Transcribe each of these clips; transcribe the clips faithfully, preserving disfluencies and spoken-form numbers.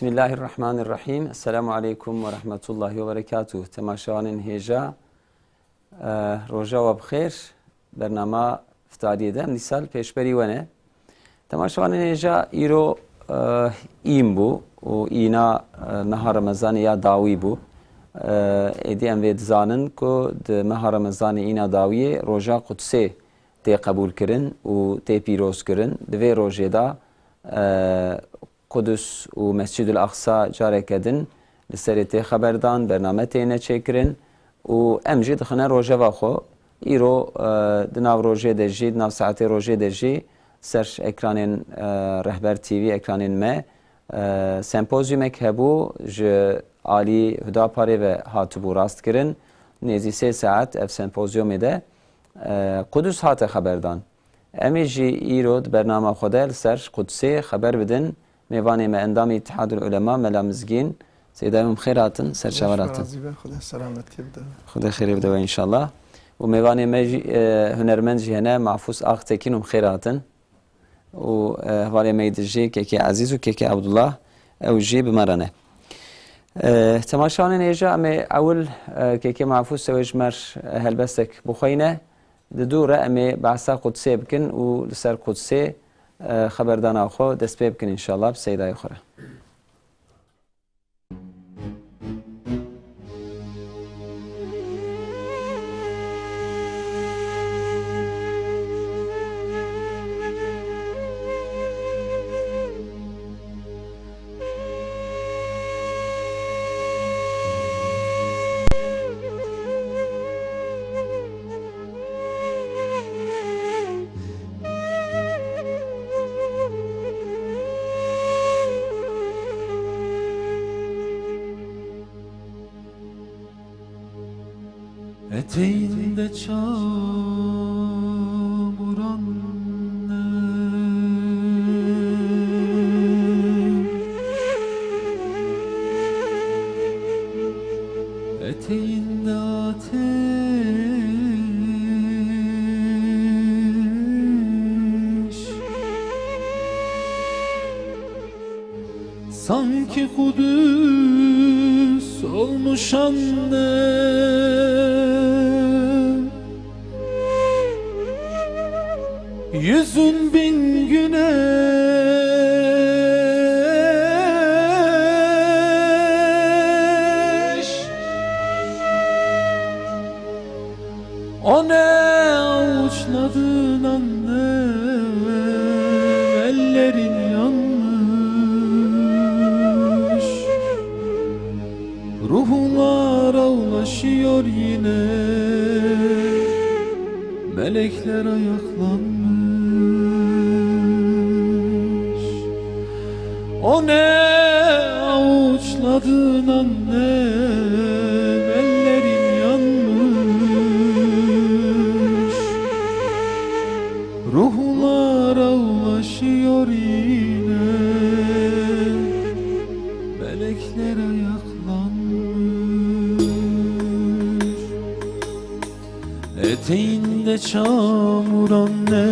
Bismillahirrahmanirrahîm. Esselamu aleykum ve rahmetullahi ve berekatuh. Temaşevanên hêja, e, roja we bi xêr. Bernama iftariyê de em dîsa li pêşberî we ne. Temaşevanên hêja, îro, e, îm bû û îna, e, meha Remezanê ya dawî bû. E, êdî em vê dizanin ku di meha Remezanê îna dawiyê roja Qudsê tê qebûlkirin û tê pîrozkirin. Di vê rojê de, e, Qudus û Mescîdul Aqsa careke din li serê tê xeberdan, bername têne çêkirin û em jî dixine rojeva xwe. Îro, e, di nav rojê de jî, di nav saetê rojê de jî ser ekranên, e, Rehber T V, ekranên me, e, sempozyumek hebû, ji alî Hudaparê ve hatibû rastkirin. Nêzî sê saet ev sempozyumê de, e, Qudus hate xeberdan. Em ê jî îro di bernama xwe de li ser Qudsê xeber bidin. Mêvanê me endamê Îtihadul Ulema Mela Mizgîn, Seyda, em xêr hatin, ser çavan hatin. Razî be, Xuda selametî bide. Xuda xêrê bide we înşallah. Û mêvanê me jî, e, hunermend jî hene, Mahfûz Aktekin, û xêr hatin. Û, e, hevalê me yê dijî, Kekê Ezîz û Kekê Abdullah, ew jî bi me re ne. E, temaşevanên hêja, em ê ewil, e, Kekê Mahfûz ew ê ji me re, e, helbestek bixweyne. Di dû re em ê behsa Qudsê bikin û li ser Qudsê, e, xeberdana xwe dest pê bikin înşallah bi Seydayê xwe re. Eteğinde çamuran eteğinde ateş. Sanki Kudüs olmuş anne, yüzün bin güneş. O ne avuçladın annem, ellerin yanmış. Ruhlar ağlaşıyor yine, melekler ayaklanmış. O ne avuçladın annem, ellerin yanmış. Ruhlar ağlaşıyor yine, melekler ayaklanmış. Eteğinde çamur anne,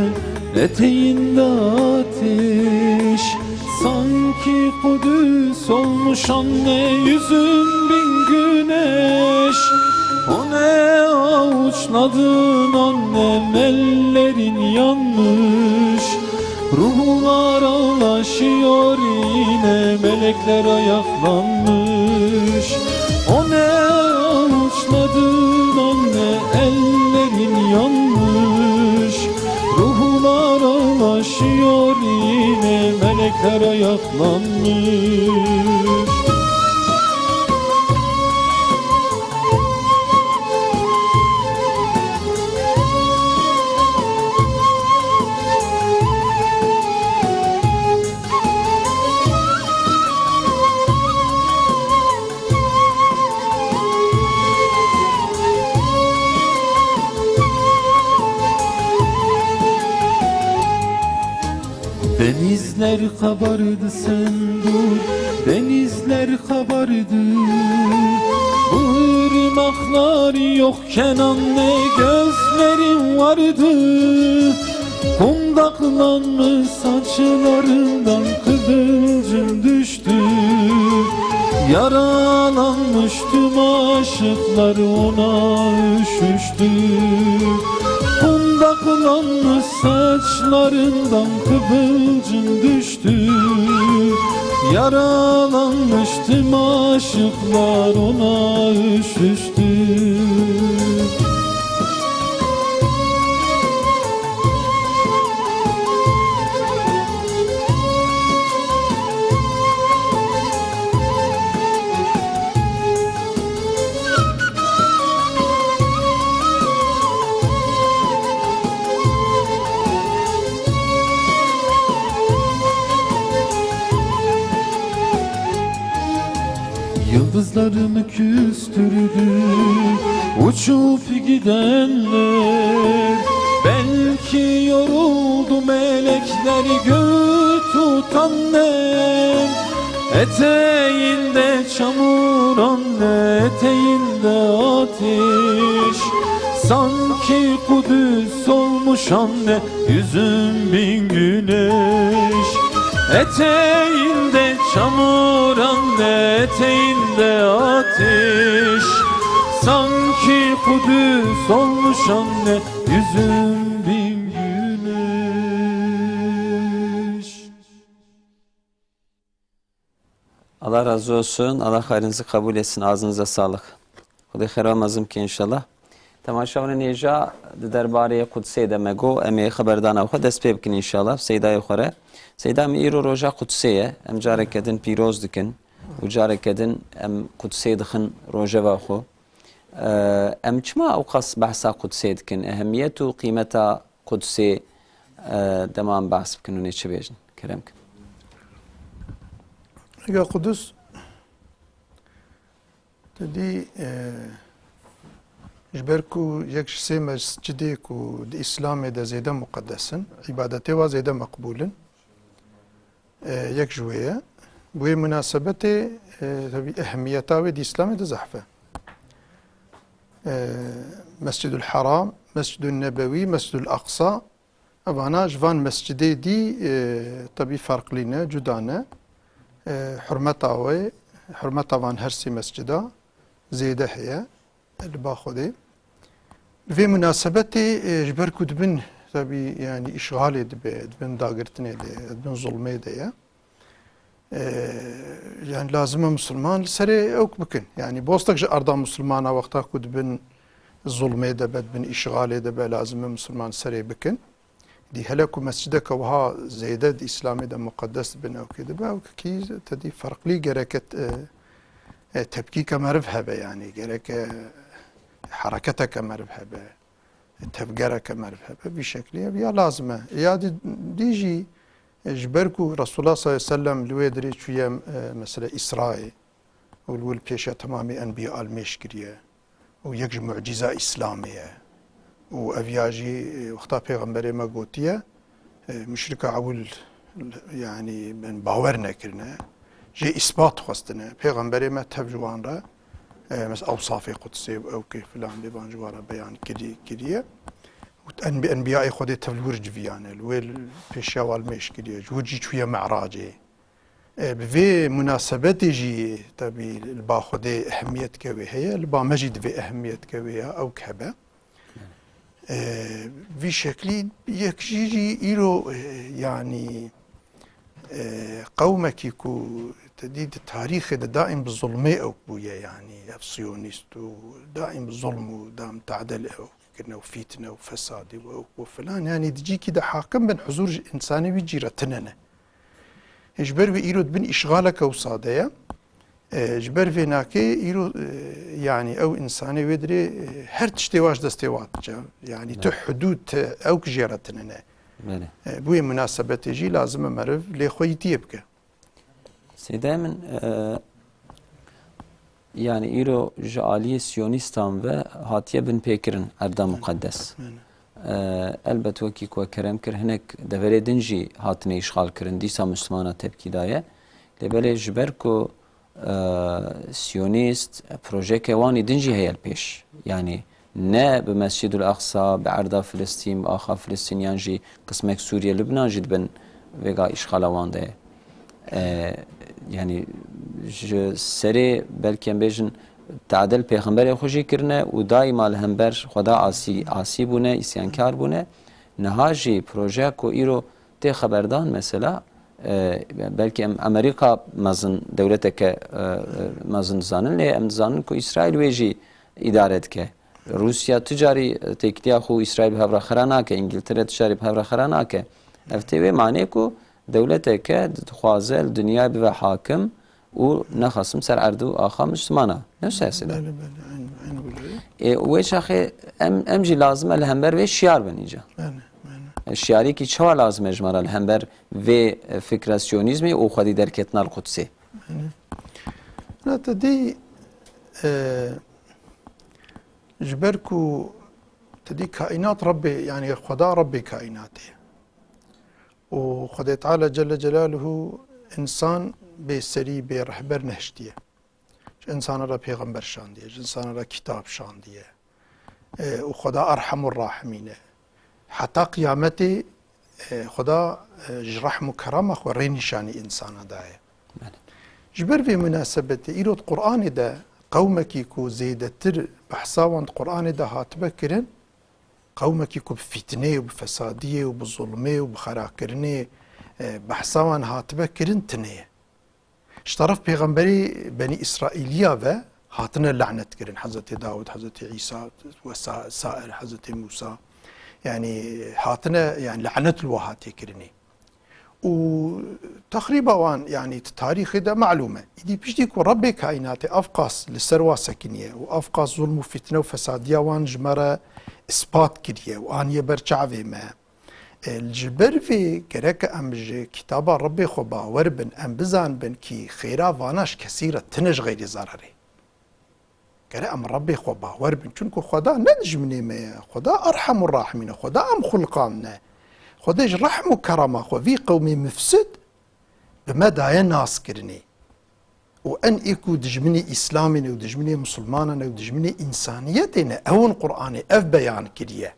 eteğinde ateş. Sanki Kudüs olmuş anne, yüzün bin güneş. O ne avuçladın annem, ellerin yanmış. Ruhlar ağlaşıyor yine, melekler ayaklanmış. O ne avuçladın anne, ellerin yanmış. Ruhlar ağlaşıyor yine, melekler ayaklanmış. Denizler kabardı, sen dur, denizler kabardı. Bu ırmaklar yokken anne, gözlerim vardı. Kundaklanmış saçlarından kıvılcım düştü. Yaralanmış tüm aşıklar ona üşüştü. Kundaklanmış saçlarından kıvılcım düştü. Yaralanmış tüm aşıklar ona üşüştü. Yıldızlarımı küstürdü uçup gidenler. Belki yoruldu melekleri göğü tutan nem. Eteğinde çamur anne, eteğinde ateş. Sanki Kudüs olmuş anne, yüzün bin güneş. Eteğinde çamur anne, eteğinde ateş. Sanki Kudüs olmuş anne, yüzün bin güneş. Allah razı olsun. Allah hayrınızı kabul etsin. Ağzınıza sağlık. Xwedê xêra mezin bike înşallah. Temaşevanên hêja, di derbarê Qudsê de me got, em ê xeberdana xwe dest pê bikin înşallah. Seydayê xwe re. Seyda, em îro roja Qudsê ye. Em careke din pîroz dikin û careke din em Qudsê dixin rojeva xwe. Em çima ewqas behsa Qudsê dikin? Ehemiyet û qîmeta Qudsê, e, dema em behs bikin hûn ê çi bêjin? Kerem kin. Ega Qudus, tu dî, e, ji ber ku yek ji sê mescidê ku di Îslamê de zêde muqedes in, îbadetê wa zêde meqbûl in. E, yek ji wê ye. Bi wê munasebetê, e, tabî ehemiyeta wê di Îslamê de zehf e. E, Mescidul Haram, Mescidun Nebewî, Mescidul Aqsa, evana ji van mescidê dî, e, tabî ferqlî ne, cuda ne. E, hurmeta wê, hurmeta van her sê mescida zêde heye. Li ba Xwedê. Bi vê munasebetê, e, ji ber ku dibin, tabî, yanî îşxalê dibe, dibin dagirtinê de, dibin zulmê de ye. E, yanî lazim e misilman li serê ewk bikin. Yanî bostek ji erda misilmana wexta ku dibin zulmê de be, dibin îşxalê de be, lazim e misilman serê bikin. Dî hele ku mescideke wiha zêde di Îslamê de muqedes dibin, ewkê dibe, ewkekî te dî ferqlî gereke, e, e, tepkîke meriv hebe, yanî gereke hereketeke meriv hebe, e, tevgereke meriv hebe. Vî şeklî ev ya lazim e. Ya dî, dî jî, e, ji ber ku Resulullah sallallahu aleyhi ve sellem li wê dirê çûye, e, mesela Îsraê, û li wir pêşiya temamê enbiya li mêj kiriye û yek ji mucîza Îslamê ye. Û ev ya jî, e, wexta Pêxemberê me gotiye, e, muşrika ewil, yanî, bên bawer nekirine, jê îspat xwestine. Pêxemberê me tev ji wan re, e, mes-, ewsafê Qudsê û ewkê filan bêvan ji wan re beyan kirî-, kiriye. Û enbi-, enbiyayê Xwedê tev li wir civiyane, li wê pêşiya wan mêj kiriye. Ji wir jî çûye Me'racê. E, bi vê munasebetê jî, tabî, li ba Xwedê ehemiyetke wê heye, li ba me jî divê ehemiyetke wê ya ewk hebe. E, vî şeklî yek jî jî îro, e, yanî, e, qewmekî ku te dî di tarîxê de daîm bi zulmê ewk bûye, yanî ev siyonîst û daîm bi zulm û dam tadel ewk kirine û fîtne û fesadî û ewk û filan, yanî di cîkî de hakim bin huzûr ji însanê wî cî re tine ne. Ji ber wî îro di bin îşxaleke wisa de ye. E, ji ber vê nakê îro, e, yanî ew însanê wê dirê, e, her tiştê wa ji destê wa diçe. Yanî tu hudûd, tu ewk jê re tine ne. Belê. E, bi wê munasebetê jî lazim e meriv lê xweyîtiyê bike. Seyda min, e, yanî îro ji aliyê siyonîstan ve hatiye binpêkirin erda muqedes. Belê. E, elbet wekî ku we kerem kir, hinek deverê din jî hatine îşxal kirin, dîsa Mislimana tepkî daye. Lê belê ji ber ku, e, siyonîst, projeyeke wan ê din jî heye li pêş. Yanî ne bi Mescîdul Aqsa, bi erda Filistîn, bi axa Filistîn yan jî qismek Sûriye, Lubnan jî dibin vêga îşxala wan de ye. E, yanî ji serê belkî em bêjin tadel pêxemberê xwe jî kirine û daîma li hember Xweda asî, asî bûne, îsyankar bûne. Niha jî projeya ku îro tê xeberdan mesela, e, belkî em Amerîka mezin dewleteke, e, e, mezin dizanin, lê em dizanin ku Îsraîl wê jî îdare dike. Rûsya tu carî têkiliya xwe û Îsraîl bi hev re xira nake, Îngiltere tu carî bi hev re xira nake. Ev tê wê manê ku dewleteke dixwaze li dinyayê bibe hakim û nexasim ser erd û axa Mislimana. Ne siyasete. Belê, belê, eyni, eyni wilo ye. Ê, wê çaxê em, em jî lazim e li hember vê şiyar bin îca. Belê, belê. E, şiyarîkî çawa lazim e ji me re li hember vê, e, fikra siyonîzmê û xwedî derketina li Qudsê? Belê. Na te dî, e, ji ber ku te dî kaînat Rebbê, yanî Xweda Rebbê kaînatê. Û Xwedê Teala Celle Celaluhu însan bê serî, bê rehber nehiştiye. Ji însana re pêxember şandiye, ji însana re kitab şandiye. E, û Xweda Erhemur Rahimîn e. Heta qiyametê, e, Xweda, e, ji rehm û kerama xwe rê nîşanî însana daye. Belê. Ji ber vê munasebetê îro di Qur'anê de qewmekî ku zêdetir behsa wan di Qur'anê de hatibe kirin, qewmekî ku bi fîtineyê û bi fesadiyê û bi zulmê û bi xerakirinê, e, behsa wan hatibe kirin, tune ye. Ji teref pêxemberê Benî Îsraîliya ve hatine lanet kirin. Hezretê Dawud, Hezretê Îsa ve sa-, sair, Hezretê Mûsa. Yanî hatine, yanî lanet li wa hatiye kirinê. Û texrîba wan, yanî di tarîxê de malûm e. Îdî piştî ku Rebbê kaînatê ev qas li ser wa sekiniye û ev qas zulm û fitne û fesadiya wan ji me re ispat kiriye û aniye ber çavê me, e, ji ber vê gerek em ji kitaba Rebbê xwe bawer bin, em bizanbin kî xêra vana ji kesî re tine ji xeyrî zererê. Gere em Rebbê xwe bawer bin. Çunku Xweda ne dijminê me ye. Xweda Erhemur Rahimîn e. Xweda em xulqandine. Xwedê ji rehm û kerema xwe vî qewmê mifsid bi me daye naskirinê. Û en ê ku dijminê Îslamê ne û dijminê Musulmanan ne û dijminê însaniyetê ne, ew in Qur'anê ev beyan kiriye.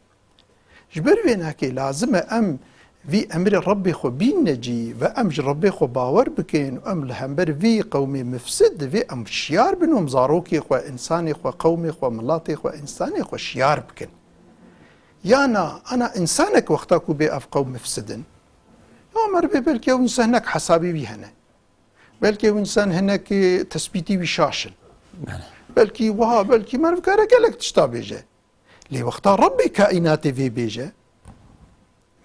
Ji ber vê nakê lazim e em vî emrê Rebbê xwe bînne cî ve em ji Rebbê xwe bawer bikin û em li hember vî qewmê mifsid divê em şiyar bin û em zarokê xwe, însanê xwe, qewmê xwe, miletê xwe, însanê xwe şiyar bikin. Ya na, ana însanek wexta ku bê ev qewm mifsid in, ya meriv ê belkî ew însan hinek hesabê wî hene. Belkî ew însan hinek, e, tespîtî wî şaş in. Belê. Belkî wiha, belkî meriv kare gelek tişta bêje. Lê wexta Rebbê kaînatê vê bêje,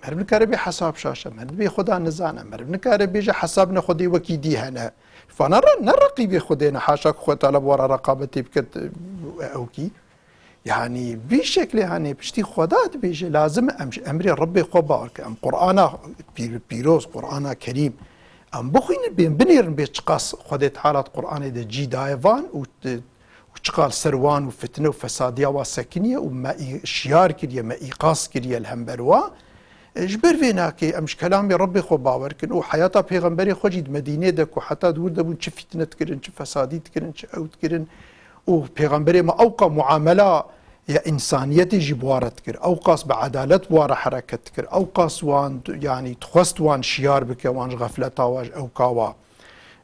meriv nikare bê hesab şaş e, meriv dibê Xweda nizan e, meriv nikare bêje hesab ne Xwedê wekî dî hene. Vana re ne reqîbê Xwedê ne, haşa ku Xwedê Teala bi we re reqabetê biket, e, ewkî. Yanî vî şeklê hanê piştî Xweda dibêje, lazim e em ji emrê Rebbê xwe bawer kin. Em Qur'ana pîr-, pîroz, Qur'ana Kerîm, em bixwînin, bên binêrin bê çiqas Xwedê Teala di Qur'anê de cî daye van û, û çiqas ser wan û fitne û fesadiya wa sekiniye û me î-, şiyar kiriye, me îqaz kiriye li hember wa. E, ji ber vê nakê em ji kelamê Rebbê xwe bawer kin û heyata pêxemberê xwe jî di Medînê de ku heta dûr de bûn çi fîtne dikirin, çi fesadî dikirin, çi ew dikirin û pêxemberê me ewqa muamela ya însaniyetê jî bi wa re dikir. Ewqas bi edalet bi wa re hereket dikir. Ewqas wan, yanî dixwest wan şiyar bike, wan ji xefleta wa, ji ewka wa.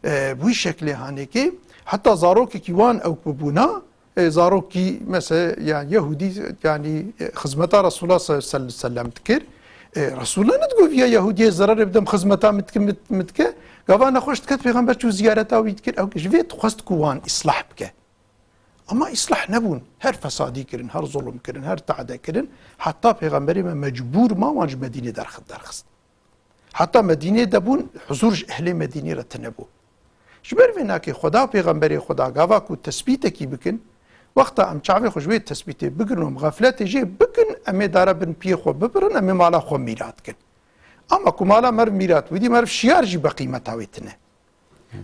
E, bi wî şeklê hanekê heta zarokekî wan ewk bibûna, e, zarokî, mesela, yan Yehûdî, yanî, e, xizmeta Resulullah sallallahu aleyhi ve sellem dikir. E, Resulullah nedigot vîya Yehûdiyê zererê bidem, xizmeta min dike, min, min dike. Gava nexweş diket, pêxember çû ziyareta wî dikir. Ew ji vê dixwest ku wan îslah bike. Ama îslah nebûn. Her fesadî kirin, her zulm kirin, her tade kirin. Heta pêxemberê me mecbûr ma wan ji Medînê derxist, derxist. Heta Medînê de bûn, huzûr ji ehlê Medînê re tine bû. Ji ber vê nakê Xweda û pêxemberê Xweda gava ku tesbîtekî bikin, wexta em çavê xwe ji wê tesbîtê bigirin û em xefletê jê bikin, em ê dare bin piyê xwe bibirin, em ê mala xwe mîrat kin. Ama ku mala meriv mîrat bidî, meriv şiyar jî be qîmeta wê tine.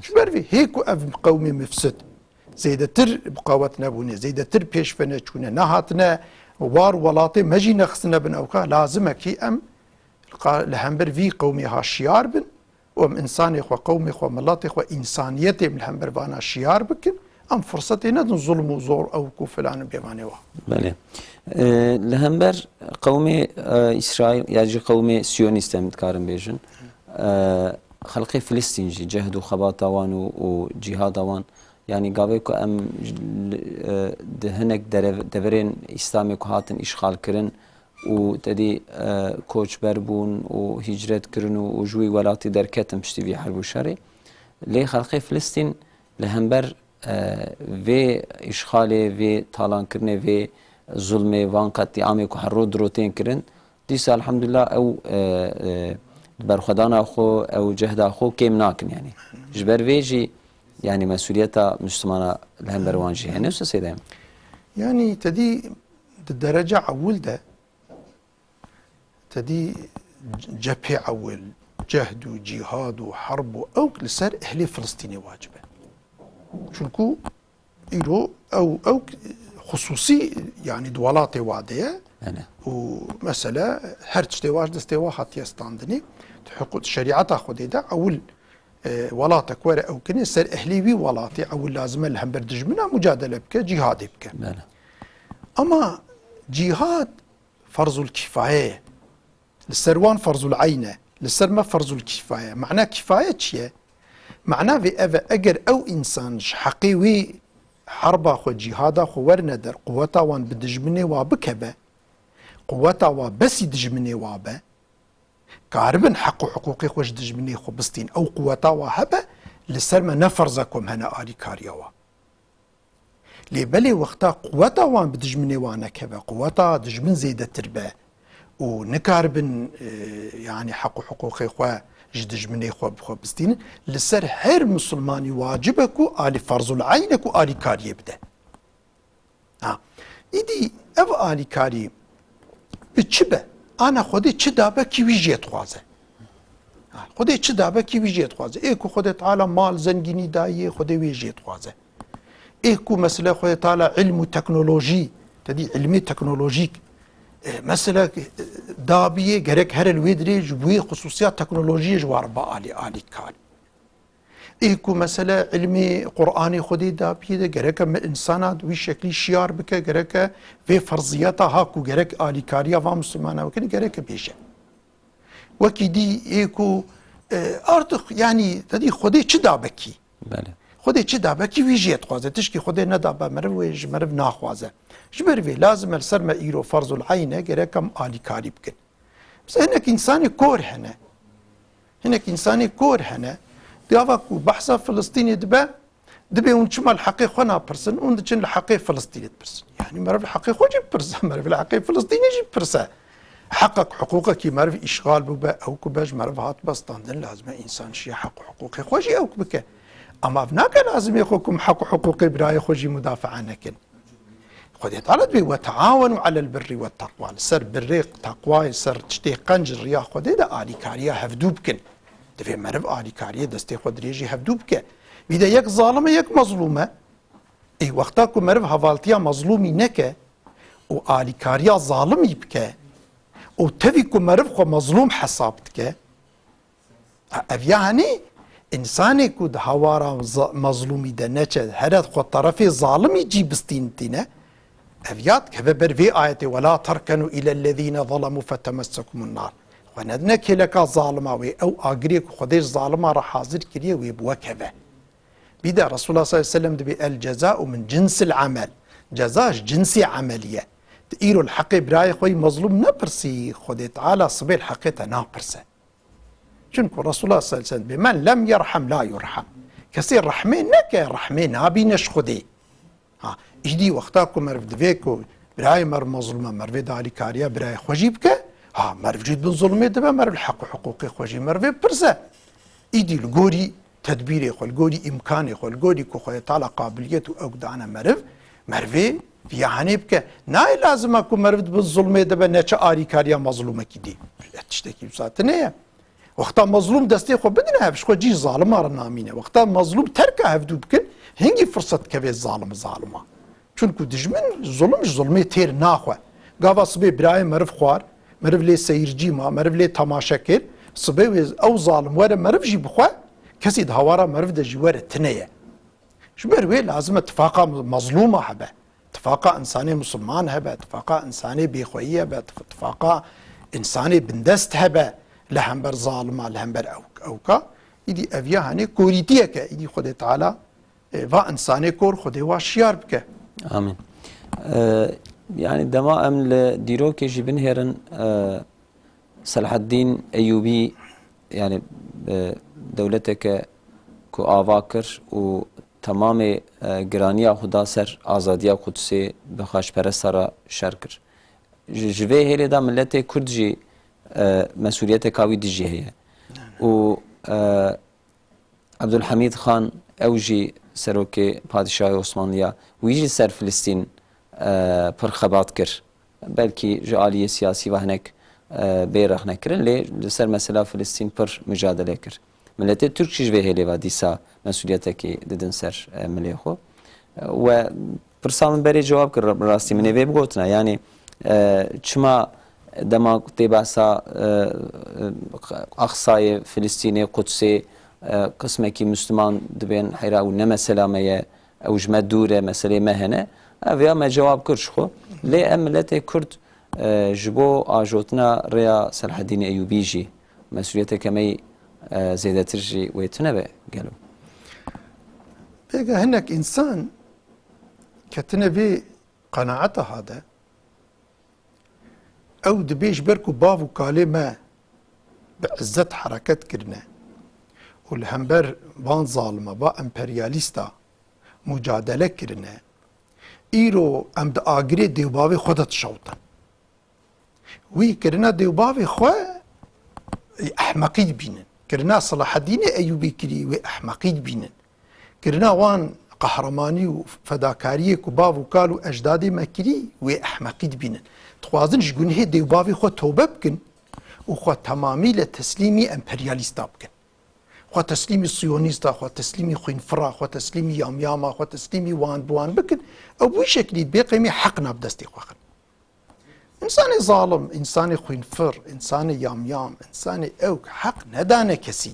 Ji ber vê hê ku ev qewmê mifsid zêdetir bi qawet nebûne, zêdetir pêş ve neçûne, nehatine war welatê me jî nexistine bin ewka, lazim e kî em li qa-, li hember vî qewmê ha şiyar bin û em însanê xwe, qewmê xwe, miletê xwe, însaniyetê em li hember vana şiyar bikin, em firsetê nedin zulm û zor ew ku filan û bêvanê wa. Belê. E, li hember qewmê, e, Îsraîl ya jî qewmê Siyonîst em dikarin bêjin. E, Xelkê Filistîn jî cehd û xebata wan û, û cîhada wan, yanî gavê ku em, e, di hinek derev-, deverên Îslamê ku hatin îşxalkirin û tedî, e, koçber bûn û hicret kirin û, û ji wî welatî derketin piştî vî herb û şerê. Lê xelkê Filistîn li hember, e, vê îşxalê, vê talankirinê, vê zulmê, van qetlîamê ku her roj di roj tên kirin, dîsa elhamdulillah ew, e, e, berxwedana xwe, ew cehda xwe kêm nakin yanî. Ji ber vê jî yanî mesuliyeta Müslümana li hember wan jî hene, Ustaz Seyda? Yanî tedî di derece ewil de, tedî cephê ewil, cehd û cîhad û herb û ewk li ser ehlê Filistînê wacib e. Çunku îro ew, ew xusûsî, yanî di welatê wa de ye. Bele. Û mesele her tiştê wa ji destê wa hatiye standinê. Di hiqû-, di şerîeta Xwedê de ewil, e, welatek were ew kinê ser ehlê wî welatê ewil lazim e li hember dijmina mucadele bike, cîhadê bike. Bele. Ama cîhad ferzul kîfaye ye. Li ser wan ferzul eyn e. Li ser me ferzul kîfaye. Mana kîfaye çi ye? Mana vê ev e, eger ew însan ji heqê wî herba xwe, cîhada xwe werine der, quweta wan bi dijminê wa bikeve, quweta wa besî dijminê wa be, karibin heq û hiqûqê xwe ji dijminê xwe bistîn, ew quweta wa hebe, li ser me ne ferz e ku em hene alîkariya wa. Lê belê wexta quweta wan bi dijminê wan nekeve, quweta dijmin zêdetir be û nikaribin, e, yanî heq û hiqûqê xwe ji dijminê xwe bi xwe bistînin, li ser her misilmanî wacib e ku alî ferzul eyn e ku alîkariyê bide. Ha. Îdî ev alîkarî bi çi be? Ana Xwedê çi dabe kî wî jê dixwaze? Ha, Xwedê çi dabe kî wî jê dixwaze? Ê ku Xwedê Teala mal, zengînî dayî, Xwedê wê jê dixwaze. Ê ku mesele Xwedê Teala ilm û teknolojî, te dî ilmê teknolojîk, e, mesele, e, dabiyê gerek here li wê dirê ji bo wê xusûsiya teknolojiyê ji war ba alî, alîkar. Ê ku mesele ilmê Qur'anê Xwedê dabiyê de gereke me insana wî şeklî şiyar bike, gereke vê ferziyeta ha ku gerek alîkariya van misilmana bikin, gereke bêje. Wekî dî ê ku, e, artık, yanî, te dî Xwedê çi dabe kî? Belê. Xwedê çi dabe kî wî jê dixwaze. Tişkî Xwedê nedabe meriv, wê ji meriv naxwaze. Ji ber vê lazim e li ser me îro ferzul eyn e, gerek em alîkarî bikin. Mesela hinek însanê kor hene. Hinek însanê kor hene. Gava ku behsa Filistînê dibe, dibê hûn çima li heqê xwe napirsin, hûn diçin li heqê Filistînê dipirsin. Yanî meriv li heqê xwe jî bipirse, meriv li heqê Filistînê jî bipirse. Heqek, hiqûqekî meriv îşxal bûbe, ew ku be ji meriv hatbe standin, lazim e însan şiye heq û hiqûqê xwe jî ewk bike. Ama ev nake lazimê xwe ku em heq û hiqûqê birayê xwe jî mudafaa nekin. Xwedê Teala dibê, "Ve teawenu alel birri ve teqwa." Li ser birrê, teqwayê, ser tiştê qenc riya Xwedê de alîkariya hevdû bikin. Divê meriv alîkariyê destê xwe dirêjî hevdû bike. Vî de yek zalim e, yek mezlûm e. Ê wexta ku meriv hevaltiya mezlûmî neke û alîkariya zalimî bike û tevî ku meriv xwe mezlûm hesab dike, ev ya henî însanê ku di hawara za-, mezlûmî de neçe, here xwe terefê zalimî cî bistînitîne, ev ya dikeve ber vê ayetê, "Ve la terkenu ilellezîne zalemû fetemessekumun nar." Xwe nedine kêleka zalima wê, ew agirê ku Xwedê ji zalima re hazir kiriye wê bi we keve. Bî de Resulullah sallallahu aleyhi ve sellem dibê, "El cezau min cinsil amel." Ceza ji cinsê emelî ye. Tu îro li heqê birayê xwe yî mezlûm nepirsî, Xwedê Teala sibê li heqê te napirse. Çunku Resulullah sallallahu aleyhi ve sellem dibê, "Men lem yerhem la yurhem." Kesê rehmê neke, rehmê nabîne ji Xwedê. Ha, îdî wexta ku meriv divê ku birayê meriv mezlûm e, merivê di alîkariya birayê xwe jî bike, ha, meriv jî di bin zulmê dibe, meriv li heq û hiqûqê xwe jî merivê pirse. Îdî li gorî tedbîrê xwe, li gorî îmkanê xwe, li gorî ku Xwedê Teala qabiliyet û ewk dane meriv, merivê viya henê bike. Nayê lazim e ku meriv di bin zulmê dibe, neçe alîkariya mezlûmekî dî. Tiştekî wisa tune ye. Wexta mezlûm destê xwe bidine hev, ji xwe cî zalima re namîne. Wexta mezlûm terka hevdû bikin, hingî firset dikeve zalim zalima. Çunku dijmin zulm ji zulmê têr naxwe. Gava sibê birayê meriv xwar, meriv lê seyircî ma, meriv lê temaşe kir, sibê wê ew zalim were meriv jî bixwe, kesî di hawara meriv de jî were tune ye. Ji ber wê lazim e tifaqa mezlûma hebe, tifaqa însanê misilman hebe, tifaqa însanê bêxweyî hebe, tif-, tifaqa însanê bindest hebe li hember zalima, li hember ew-, ewka. Îdî ev ya henê korîtiyek e, îdî Xwedê Teala, e, va insanê kor Xwedê wa şiyar bike. Amîn. E, yani dema em li dîrokê jî binihêrin, e, Selahaddîn Eyûbî, yani, e, dewleteke ku ava kir û temamê, e, giraniya xwe da ser azadiya Qudsê bi xaçperesta re şer kir. Ji, ji vê hêlê de miletê Kurd jî, e, mesuliyeteka wî dijî heye. Û, e, Abdulhamîd Xan, ew jî serokê padîşahê Osmanliya, wî jî ser Filistîn, e, pir xebat kir. Belkî ji aliyê siyasî ve hinek, e, bê rexnekirin, lê li ser mesela Filistîn pir micadele kir. Miletê Tirk jî ji vê hêlê ve dîsa mesulîyetekî didin ser, e, milê xwe. E, we pirsa min berê cewab kir, bi rastî min ê vê bigotina. Yanî, e, çima dema tê behsa, e, e, Aqsayê, Filistînê, Qudsê, e, qismekî Misliman dibên heyra û ne mesela me ye, ew ji me dûr e, meselê me hene. Ev ya me cewab kir ji xwe. Lê em miletê Kurd, e, ji bo ajotina rêya Selahedînê Eyûbî jî mesuliyeteke me yî, e, zêdetir jî wê tune be gelo? Pêka hinek însan ketine vê qenaeta hade, ew dibê ji ber ku bav û kalê me bi izzet hereket kirine û li hember van zalima, va emperyalîsta mucadele kirine, îro em di agirê dêwbavê xwe de dişewtin. Wî kirina dêwbavê xwe ehmeqî dibînin. Kirina Selahedînê Eyûbî kirî wê ehmeqî dibînin. Kirina wan qehremanî û fedakariyê ku bav û kal û ecdadê me kirî wê ehmeqî dibînin. Dixwazin ji gunehê dêwbavê xwe tobe bikin û xwe temamî le teslîmî emperyalîsta bikin. Xwe teslîmî siyonîsta, xwe teslîmî xwînfira, xwe teslîmî yamyama, xwe teslîmî wan bi wan bikin. Ew bi wî şeklî bê qêmê heq nav destê xwe xin. Însanê zalim, însanê xwînfir, însanê yamyam, însanê ewk heq nedane kesî.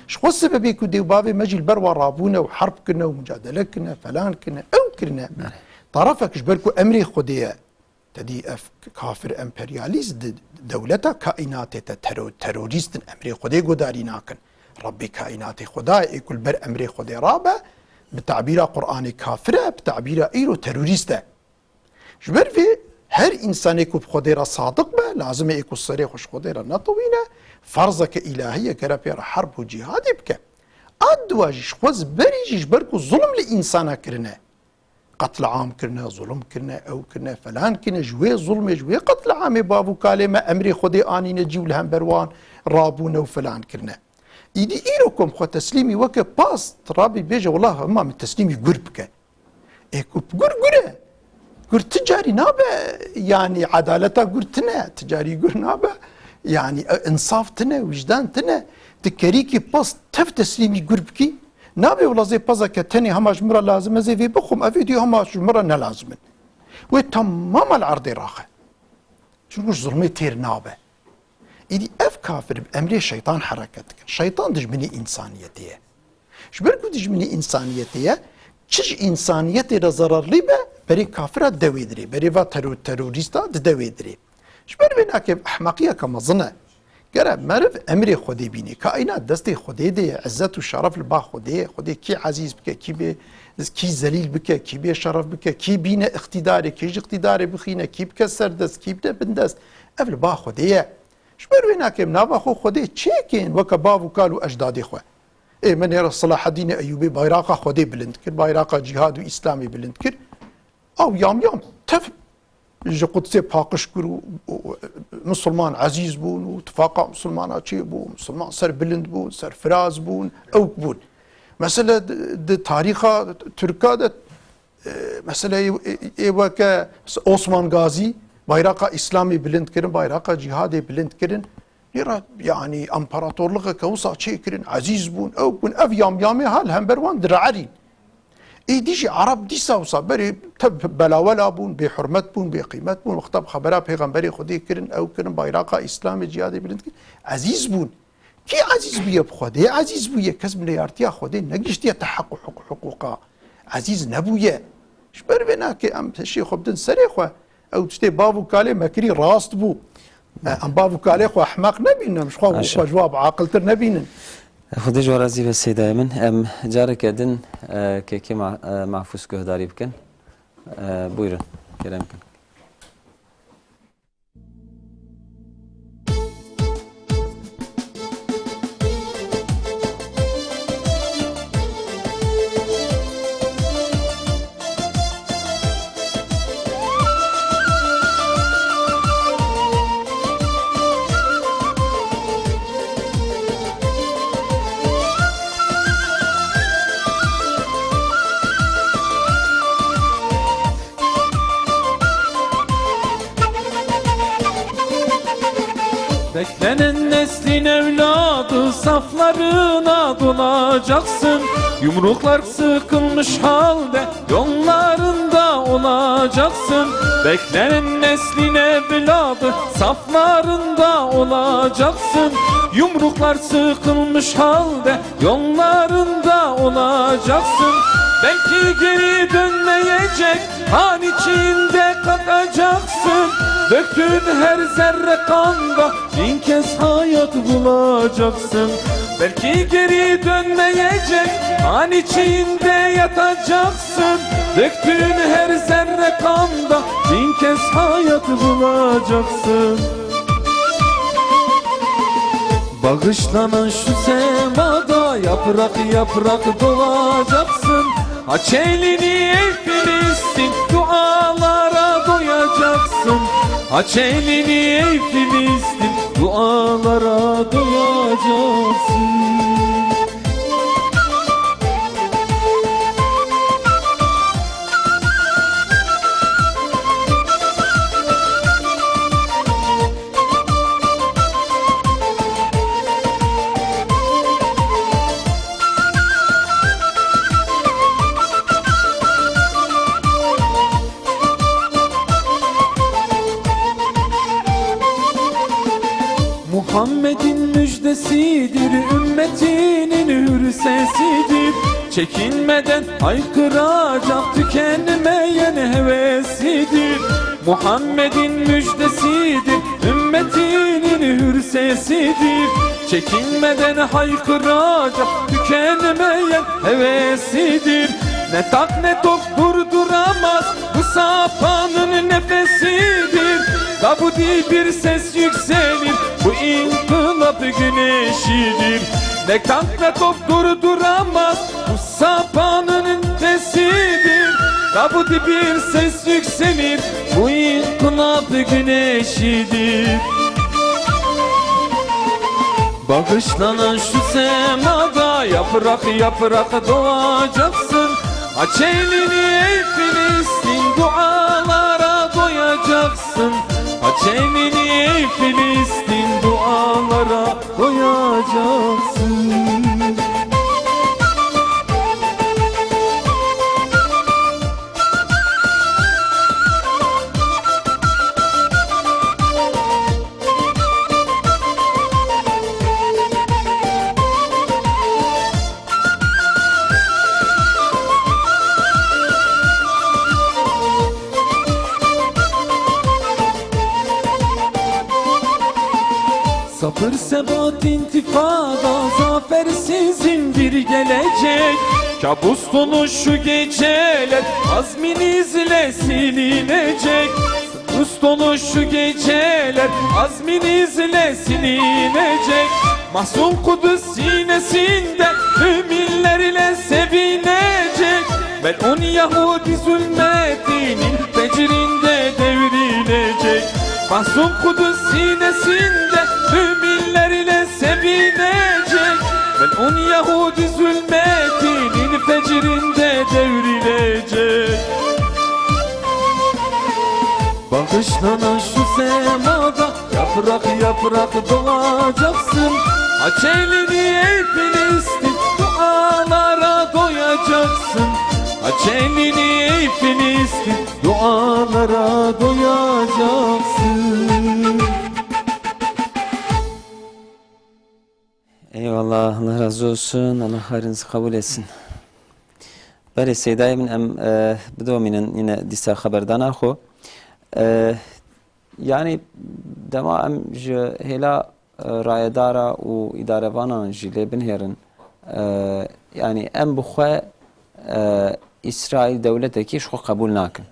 Ji xwe sebebê ku dê û bavê me jî li ber wa rabûne û herb kirine û mucadele kirine, felan kirine, ew kirine. Belê. Tarafek ji ber ku emrê Xwedê ye, te dî ev kafir emperyalîst di dewleta kaînatê te tero-, terorîst in, emrê Xwedê guhdarî nakin. Rebbê kaînatê Xweda ye, ê ku li ber emrê Xwedê rabe, bi tabîra Qur'anê kafir e, bi tabîra îro terorîst e. Ji ber vê her însanê ku bi Xwedê re sadiq be, lazim e ê ku serê xwe ji Xwedê re netewîne, ferzeke îlahî ye, gere pê re herb û cîhadê bike. A diwa jî ji xwe berî jî ji ber ku zulm li însana kirine. Qetliam kirine, zulm kirine, ew kirine, felan kirine, ji wê zulmê, ji wê qetliamê bav û kalê me emrê Xwedê anîne cî û li hember wan rabûne û felan kirine. Îdî îro ku em xwe teslîmî weke past, rabî bêje, wela hema min teslîmî gur bike. Ê ku gur gur e. Gur ti carî nabe, yanî edaleta gur tine, ti carî gur nabe. Yanî, e, insaf tine, wijdan tine. Ti kerîkî past tev teslîmî gur bikî. Nabe wela zê pezeke tenê hema ji min re lazim e, zê vê bixwim, ev vîdeo hema ji min re ne lazim in. Wê temama li erdê raxe. Çunku ji zulmê têr nabe. Îdî ev kafir bi emrê şeytan hereket dikin. Şeytan dijminê însaniyetê ye. Ji ber ku dijminê însaniyetê ye, çi ji însaniyetê re zerarlî be, berê kafira dide wê dirê, berê va tero-, terorîsta dide wê dirê. Ji ber vê nake ehmeqiyeke mezin e. Gere meriv emrê Xwedê bîne. Kaînat destê Xwedê de ye. Îzzet û şeref li ba Xwedê ye. Xwedê kî ezîz bike, kî bê, kî zelîl bike, kî bê şeref bike, kî bîne îqtîdarê, kî ji îqtîdarê bixîne, kî bike serdest, kî bide bindest. Ev li ba Xwedê ye. Ji ber wê nake em nava xwe Xwedê çêkin weke bav û kal û ecdadê xwe. Ê me nêra Selahedînê Eyûbê bayraqa Xwedê bilind kir, bayraqa cîhad û Îslamê bilind kir. Ew yam yam tev ji Qudsê paqij kir û, û, û Misilman ezîz bûn û tifaqa Misilmana çêbû, Misilman serbilind bûn, serfiraz bûn, ewk bûn. Mesele di, di tarîxa Tirka de, e, mesele ê, ê, ê weke Osman Gazî bayraqa Îslamê bilind kirin, bayraqa cîhadê bilind kirin. Lêra, yanî, împaratorlixeke wisa çêkirin, ezîz bûn, ew bûn, ev yamyamê ha li hember wan direerîn. Êdî jî Ereb dîsa wisa berê tev belawela bûn, bêhurmet bûn, bêqîmet bûn. Wexta bi xebera Pêxemberê Xwedê kirin, ew kirin, bayraqa Îslamê cihadê bilind kirin. Ezîz bûn. Kî ezîz bûye bi Xwedê? Ezîz bûye. Kes bi neyartiya Xwedê negiştiye te heq û hiqûqa. Ezîz nebûye. Ji ber vê nake em hişê xwe bidin serê xwe. Ew tiştê bav û kalê me kirî rast bû. E, em bav û kalê xwe ehmeq nebînin, em ji xwe, xwe ji wan biaqiltir nebînin. Xwedê ji we razî be Seydayê min. Em careke din, e, kekê Ma-, e, Mahfûz guhdarî bikin. E, buyurun, kerem kin. Beklenen neslin evladı saflarına dolacaksın. Yumruklar sıkılmış halde yollarında olacaksın. Beklenen neslin evladı saflarında olacaksın. Yumruklar sıkılmış halde yollarında olacaksın. Belki geri dönmeyecek, kan içinde kakacaksın. Döktüğün her zerre kanda bin kez hayat bulacaksın. Belki geri dönmeyecek, kan içinde yatacaksın. Döktüğün her zerre kanda bin kez hayat bulacaksın. Bağışlanan şu semada yaprak yaprak dolacaksın. Aç elini ey Filistin, dualara doyacaksın. Aç elini ey Filistin, dualara doyacaksın. Muhammed'in müjdesidir, ümmetinin hür sesidir. Çekinmeden haykıracak, tükenmeyen hevesidir. Muhammed'in müjdesidir, ümmetinin hür sesidir. Çekinmeden haykıracak, tükenmeyen hevesidir. Ne tak ne tok durduramaz, bu sapanın nefesidir. Davudi bir ses yükselir, bu inkılap güneşidir. Ne tak ne tok durduramaz, bu sapanın nefesidir. Davudi bir ses yükselir, bu inkılap güneşidir. Bağışlanan şu semada yaprak yaprak doğacaksın. Aç elini ey Filistin, dualara doyacaksın. Aç elini ey Filistin, dualara doyacaksın. Sabır, sebat, intifada, zafer sizindir gelecek. Kabus dolu şu geceler azminizle silinecek. Kabus dolu şu geceler azminizle silinecek. Mahzun Kudüs sinesinde müminlerle sevinecek. Mel'un Yahudi zulmetinin fecrine devrilecek. Mahzun Kudüs sinesinde müminlerle sevinecek. Mel'un Yahudi zulmetinin fecrine devrilecek. Bağışlanan şu semada yaprak yaprak doğacaksın. Aç elini ey Filistin, dualara doyacaksın. Aç elini ey Filistin, dualara doyacaksın. Eyvallah, Allah razı olsun, Allah hayrınızı kabul etsin. Belê Seydayê min, em, e, bidomînin yine dîsa xeberdana xwe. E, yanî dema em ji hêla e, rayedara û îdarevanan jî lê binihêrin. E, yanî em bi xwe, e, Îsraîl dewletekî ji xwe qebûl nakin.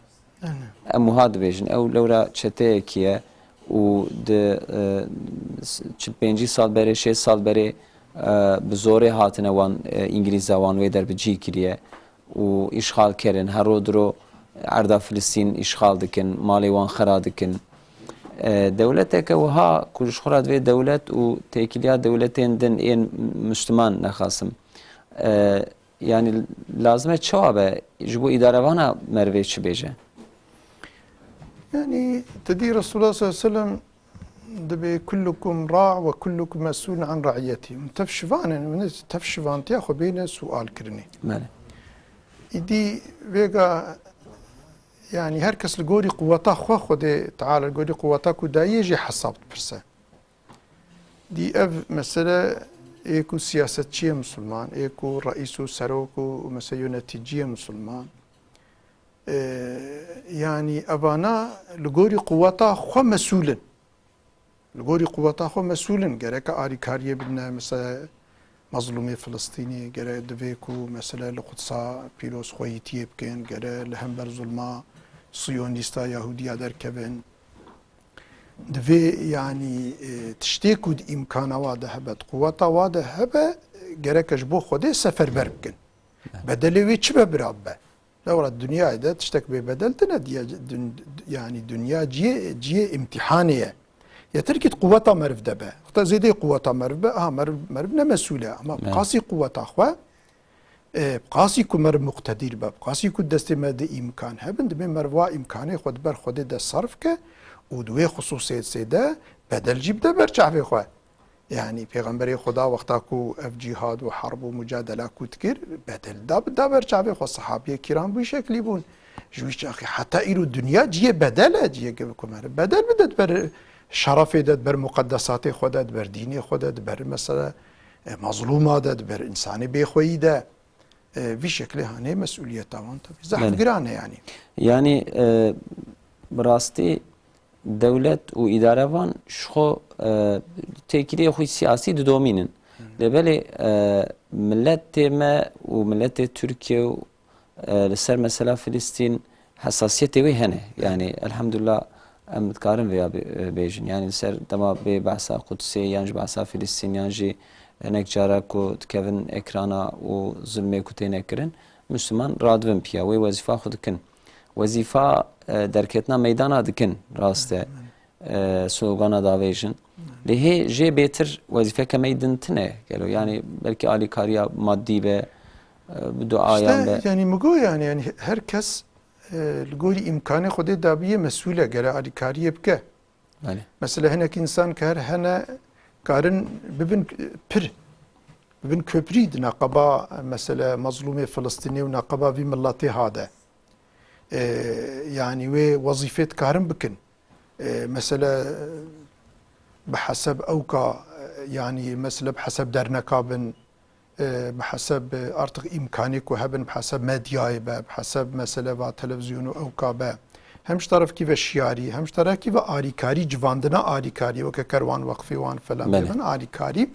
Em wiha dibêjin, ew lewra çeteyekî ye û di, e, s-, çil pêncî sal berê, şêst sal berê, e, bi zorê hatine wan, e, Îngilîza wan wê der bi cî kiriye û îşxal kirin. Her ro diro erda Filistîn îşxal dikin, malê wan xera dikin. E, dewleteke wiha ku ji xwe re divê dewlet û têkiliya dewletên din ên Müslüman nexasim. E, yanî lazim e çawa be ji bo îdarevana merivê çi bêje? Yani, te dî Resulullah sallallahu aleyhi ve sellem dibê, "Kullukum ra ve kullukum mes'ulun an ra'iyeti." Min tev şivan in, min tev şivantiya xwe bêne sual kirinê. Belê. Îdî vêga, yani, her kes li gorî quweta xwe Xwedê Teala, li gorî quweta ku dayê jî hesab dipirse. Dî ev mesele ê ku siyasetçiyê misilman, ê ku reîs û serok û, û mesele yöneticiye misilman, e, yanî evana li gorî quweta xwe mesûl in. Li gorî quweta xwe mesûl in. Gereke alîkariyê bidine, mesela, mezlûmê Filistînî, gere divê ku, mesela, li Qudsa pîroz xweyîtiyê bikin, gere li hember zulma Siyonîsta Yahûdiya derkevin. Divê, yanî, e, tiştê ku di îmkana wa de hebe, di quweta wa de hebe, gereke ji bo Xwedê seferber bikin. Bedelê wê çi be bira bibe? Lewra dinyayê de tiştek bê bedel tine diye, dün-, yanî dinya ciyê, ciyê îmtîhanê ye. Yeter ki quweta meriv de be. Xta zêdê quweta meriv be, aha, meriv, meriv ne mesûl e. Ama bi qasî quweta xwe, e, bi qasî ku meriv muqtedîr be, bi qasî ku destê me de îmkan hebin, dibê meriv wa îmkanê xwe di ber Xwedê de sarf ke û di wê xisûsê de bedel jî bide ber çavê xwe. Yanî Pêxemberê Xweda wexta ku ev cîhad û herb û mucadela ku dikir, bedel da, da ber çavê xwe. Sehabiyê kiram bi wî şeklî bûn. Ji wî çaxî heta îro dinya ciyê bedel e, ciyê ku meriv bedel bide di ber şerefê de, di ber muqeddesatê xwe de, di ber dînê xwe de, di ber mesela, e, mezlûma de, di ber însanê bêxweyî de. E, vî şeklê hanê mesûliyeta wan tabii zehf giran e yanî. Yanî, e, bi rastî dewlet û îdarevan ji xwe, e, têkiliyê xwe siyasî didomînin. Lê belê, e, miletê me û miletê Tirkiye û, e, li ser mesela Filistîn hesasiyetê wê hene. Yanî elhamdulillah em dikarin vêya bê-, bêjin. Yanî li ser dema bê behsa Qudsê yan ji behsa Filistîn yan jî hinek cara ku dikevin ekrana û zulmê ku têne kirin, Müslüman radibin piya, wê wezîfa xwe dikin. Wezîfa, e, derketina meydana dikin, rast e. E, slogana davêjin. Lê hê jê bêtir wezîfeke me yî din tine gelo. Yanî belkî alîkariya madî be, e, bi duayan be. İşte, yani, mi got yani, yani, her kes, e, li gorî îmkanê Xwedê dabiyê mesûl e, gere alîkariyê bike. Belê. Mesela hinek însan ke her hene karin bibin pir, bibin köprî di naqaba, mesela, mezlûmê Filistînê û naqaba vî miletê ha de. E, yanî wê wezîfê dikarin bikin. E, mesela, bi heseb ewka, e, yanî mesela bi heseb derneka bin, e, bi heseb, e, artık îmkanê ku hebin, bi heseb medyayê be, bi heseb mesela va televîzyon û ewka be. Hem ji terefkî ve şiyarî, hem ji terefkî ve alîkarî, civandina alîkarî, weke kerwan, weqfê wan falan Belê. bêbin alîkarî.